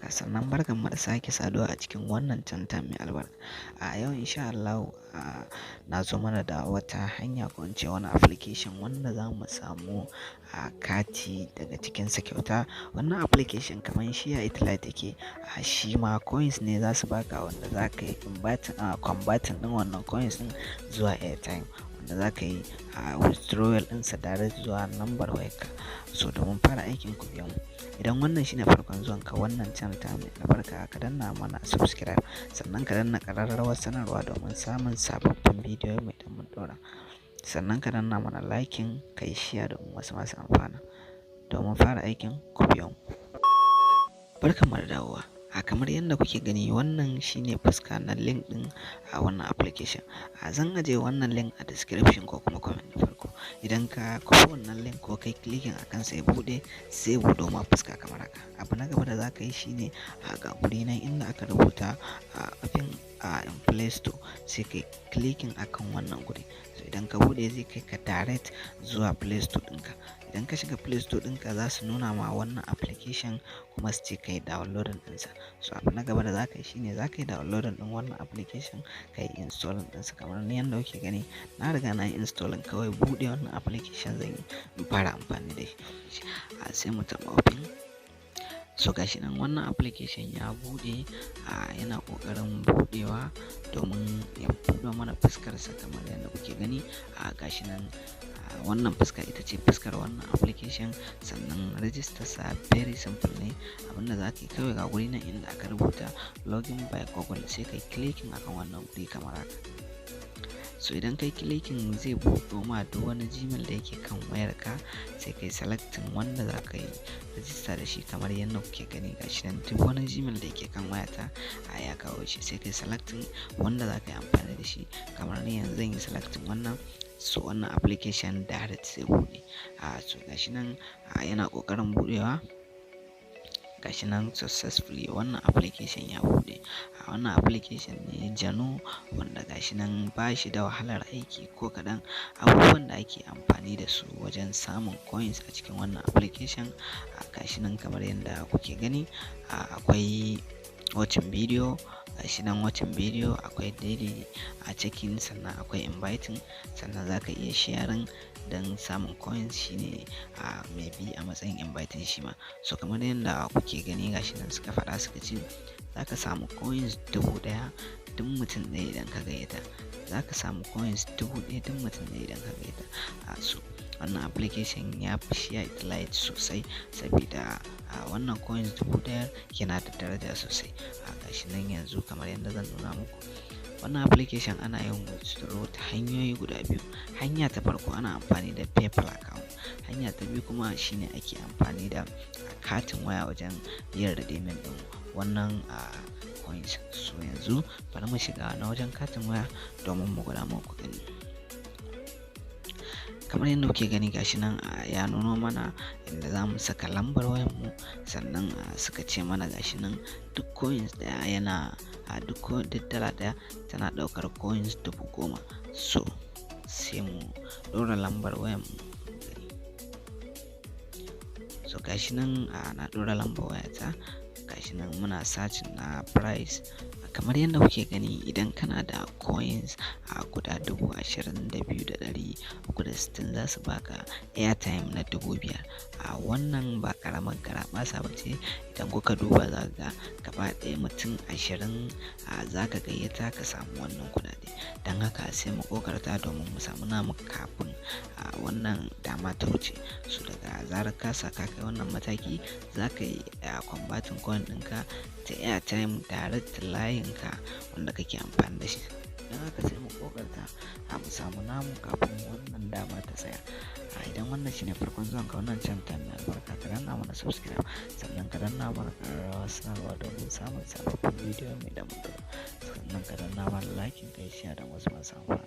Albarka, sannan barkanmu da sake saduwa a cikin wannan channel mai albarka. A yau insha Allahu, na zo mana da wata hanya, ko in ce wani application wanda za mu samu a kati daga cikinsa kyauta. Wannan application kamar shi a Lite yake, shi ma coins ne za su baka wanda za ka yi converting ɗin wannan coins ɗin zuwa airtime, wanda za ka yi withdrawal ɗinsa direct zuwa lambar wayarka. So domin fara aikin, ku biyo mu. Idan wannan shine farkon zuwan ka wannan channel ta mai albarka, ka danna mana subscribe, sannan ka danna ƙararrawar sanarwa domin samun sababbin bidiyo mai da mun ɗora. Sannan ka danna mana liking, ka yi share domin wasu masu amfana. Domin fara aikin, ku biyo mu. Barkanmu da dawowa. A kamar yadda kuke gani, wannan shine fuska na link ɗin a wannan application. A zan ajiye wannan link a description ko kuma comment na farko. Idan ka kwafi wannan link ko kai clicking akan sai buɗe, sai buɗo ma fuska kamar haka. Abu na gaba da za ka yi shine a ga guri nan inda aka rubuta a open a in Play Store, sai kai clicking akan wannan guri. So idan ka buɗe, zai kai ka direct zuwa Play Store ɗinka. Idan ka shiga Play Store ɗinka, za su nuna ma wannan application kuma su ce ka yi downloading ɗinsa. So abu na gaba da za ka yi shine za ka yi downloading ɗin wannan application, ka yi installing ɗinsa. Kamar ni yanda kuke gani, na riga na yi installing, kawai buɗe wannan application zan yi in fara amfani da shi. A sai mu taɓa open. So gashi nan wannan application ya buɗe, a yana ƙoƙarin buɗewa domin ya buɗe mana fuskarsa kamar yadda kuke gani. A gashi nan, wannan fuska ita ce fuskar wannan application. Sannan register sa very simple ne. Abinda za ka yi kawai, ga guri nan inda aka rubuta "login by Google", sai kai clicking akan wannan guri kamar haka. So idan kai clicking, zai buɗo ma duk wani Gmail da yake kan wayarka, sai kai selecting wanda za ka yi register da shi. Kamar yadda kuke gani, gashi nan duk wani Gmail da yake kan wayata a ya kawo shi, sai kai selecting wanda za ka yi amfani da shi. Kamar ni yanzu zan yi selecting wannan. So wannan application direct sai buɗe. A so gashi nan yana ƙoƙarin buɗewa. Gashi nan successfully wannan application ya buɗe. A wannan application ne Jano, wanda gashi nan ba shi da wahalar aiki ko kaɗan. Abubuwan da ake amfani da su wajen samun coins a cikin wannan application, a gashi nan kamar yadda kuke gani, akwai watching video, gashi nan watching video, akwai daily a checking, sannan akwai inviting, sannan za ka iya sharing don samun coins, shine a maybe a matsayin inviting shi ma. So kamar yadda kuke gani, gashi nan suka faɗa, suka ce za ka samu coins 1000 duk mutum ɗaya idan ka gayyata. Za ka samu coins 1000 duk mutum ɗaya idan ka gayyata. A so wannan application ya fi Share It Lite sosai, sabida a wannan coins 1000 yana da daraja sosai. A gashi nan yanzu kamar yadda zan nuna muku, wannan application ana yin withdraw ta hanyoyi guda biyu. Hanya ta farko, ana amfani da PayPal account. Hanya ta biyu kuma shine ake amfani da katin waya wajen yin redeeming ɗin wannan a coins. So yanzu bari mu shiga na wajen katin waya domin mu gwada muku gani. Kamar yadda kuke gani, gashi nan ya nuno mana inda za mu saka lambar wayar mu. Sannan suka ce mana gashi nan duk coins ɗaya yana a duk dala ɗaya tana ɗaukar coins 10,000. So sai mu ɗora lambar wayar mu. So gashi nan na ɗora lambar wayata. Gashi nan muna searching na price. Kamar yadda kuke gani, idan kana da coins a guda 22,360, za su baka airtime na 5,000. A wannan ba ƙaramin garaɓasa ba ce. Idan kuka duba, za ga gaba ɗaya mutum 20 a za ka gayyata ka samu wannan kuɗaɗe. Don haka sai mu ƙoƙarta domin mu samu namu kafin a wannan dama ta wuce. So daga zarar ka saka kai wannan mataki, za ka yi converting coin ɗinka ta airtime direct layinka wanda kake amfani da shi. Don haka sai mu ƙoƙarta a mu samu namu kafin wannan dama ta tsaya. A idan wannan shine farkon zuwan ka wannan channel mai albarka, ka danna mana subscribe, sannan ka danna mana ƙararrawar sanarwa domin samun sababbin bidiyo mai da mun, sannan ka danna mana liking, kai share da wasu masu amfani.